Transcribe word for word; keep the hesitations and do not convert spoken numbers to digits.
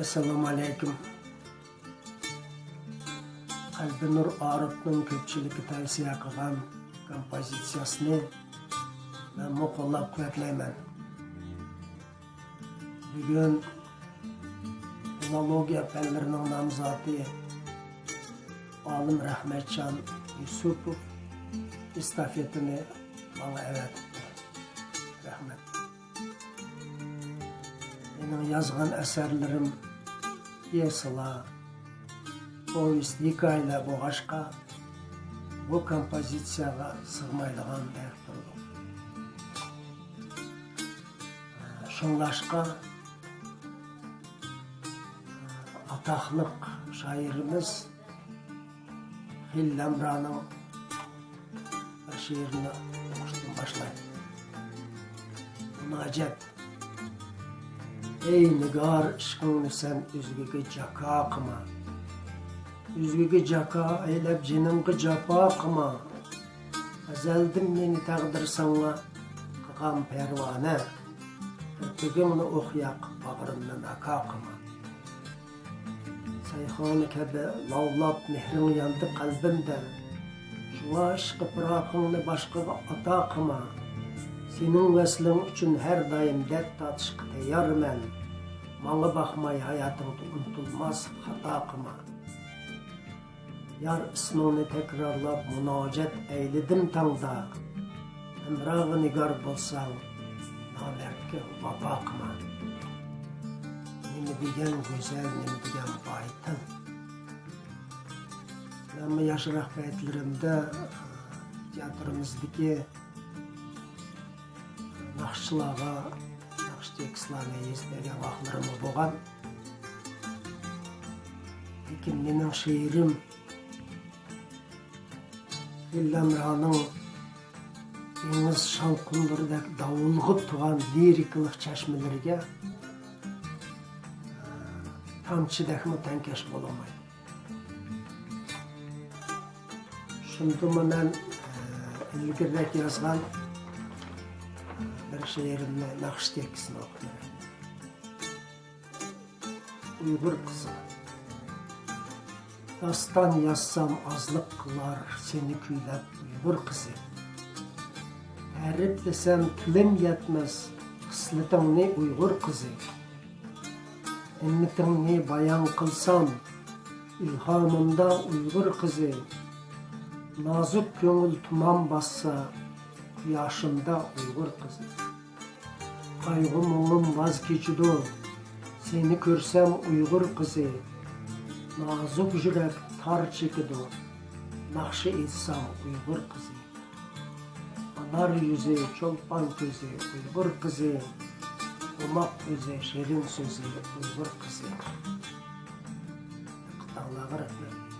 ئەسسالامۇ ئەلەيكۇم. قەلبىنۇر ئارىپنىڭ كۆپچىلىككە تەۋسىيە قىلغان كومپوزىتسىيەسىنى مەنمۇ قوللاپ قۇۋۋەتلەيمەن. بۈگۈن فىلولوگىيە پەنلىرىنىڭ نامزاتى ئالىم رەھمەتجان يۈسۈپوف ئېستافېتىنى ماڭا ئەۋەتىپتۇ. رەھمەت. مېنىڭ يازغان ئەسەرلىرىم پيېسىلار، پوۋېست، ھېكايىلەر بولغاچقا، بۇ كومپوزىتسىيەگە سىغمايدىغاندەك تۇرىدۇ. شۇڭلاشقا، ئاتاقلىق شائىرىمىز خېلىل ھەمرانىڭ بىر شېئىرىنى ئوقۇشتىن باشلاي. مۇناجات. ئەي نىگار، ئىشقىڭنى سەن ئۆزگىگە جاكا قىلما. ئۆزگىگە جاكا ئەيلەپ، جېنىڭغا جاپا قىلما. ئەزەلدىن مېنى تەقدىر ساڭا قىلغان پەرۋانە. كىرپىكىڭنى ئوق ياق، باغرىمنى ناكا قىلما. سەيخانى كەبى لاۋلاپ، مېھرىڭ ياندى قەلبىمدە. شۇڭا ئىشقى پىراقىڭنى باشقىغا ئاتا قىلما. سېنىڭ ۋەسلىڭ ئۈچۈن ھەر دائىم دەرد تارتىشقا تەييارمەن. ماڭا باقماي ھاياتىڭدا ئۇنتۇلماس خاتا قىلما. يار ئىسمىڭنى تەكرارلاپ مۇناجات ئەيلىدىم تاڭدا. ھەمراغا نىگار بولساڭ، نامەردكە ۋاپا قىلما. نېمە دېگەن گۈزەل، نېمە دېگەن باي تىل. مەنمۇ ياشراق پەيتلىرىمدە تىياتىرىمىزدىكى ناخشىچىلارغا ناخشا تېكىستلارنى يېزىپ بەرگەن ۋاقىتلىرىممۇ بولغان. لېكىن مېنىڭ شېئىرىم خېلىل ھەمرانىڭ دېڭىز شاۋقۇنلىرىدەك داۋۇلغىپ تۇرغان لىرىكىلىق چەشمىلىرىگە تامچىدەكمۇ تەڭكەش بولالمايدۇ. شۇندىمۇ مەن، ئە، ئىلگىرىرەك يازغان، ئە، بىر شېئىرىمنى ناخشا تېكىستىنى ئوقۇپ بېرەي. ئۇيغۇر قىزى. داستان يازسام ئازلىق قىلار سېنى كۈيلەپ ئۇيغۇر قىزى. تەرىپلىسەم تىلىم يەتمەس خىسلىتىڭنى ئۇيغۇر قىزى. ھىممىتىڭنى بايان قىلسام ئىلھامىمدا ئۇيغۇر قىزى. نازۇك كۆڭۈل تۇمان باسسا قۇياشىمدا ئۇيغۇر قىزى. قايغۇ-مۇڭۇم ۋاز كېچىدۇ، سېنى كۆرسەم ئۇيغۇر قىزى. نازۇك يۈرەك تار چېكىدۇ، ناخشا ئېيتسام ئۇيغۇر قىزى. ئانار يۈزى، چولپان كۆزى، ئۇيغۇر قىزى. ئوماق ئۆزى، شېرىن سۆزى، ئۇيغۇر قىزى. دىققىتىڭلارغا رەھمەت.